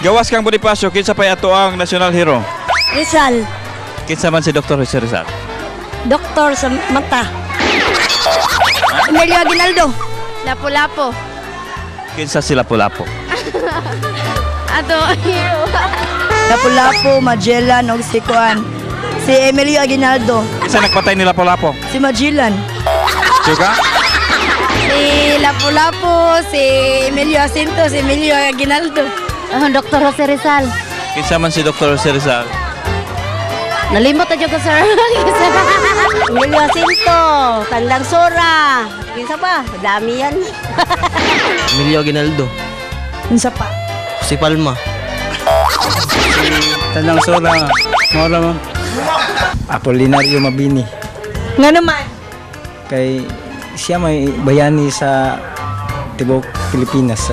Gawas kang Bonifacio, kinsa pay ato ang national hero? Rizal. Kinsa man si Dr. Jose Rizal? Doktor sa mata. Emilio Aguinaldo. Lapu-Lapu. Kinsa si Lapu-Lapu? Ato, hero. Lapu-Lapu, Magellan, og si Kuan. Si Emilio Aguinaldo. Kinsa nagpatay ni Lapu-Lapu? Si Magellan. Sure ka? Si Lapu-Lapu, si Emilio Jacinto, si Emilio Aguinaldo. Dr. Jose Rizal. Kinsa man si Dr. Jose Rizal? Nalimot na ko, sir. Emilio Jacinto, Tandang Sora. Kinsa pa? Dami yan. Emilio Aguinaldo. Kinsa pa? Si Palma. Tandang Sora. Mora mo. Apolinario Mabini. Nga naman. Kay siya may bayani sa tibok Pilipinas.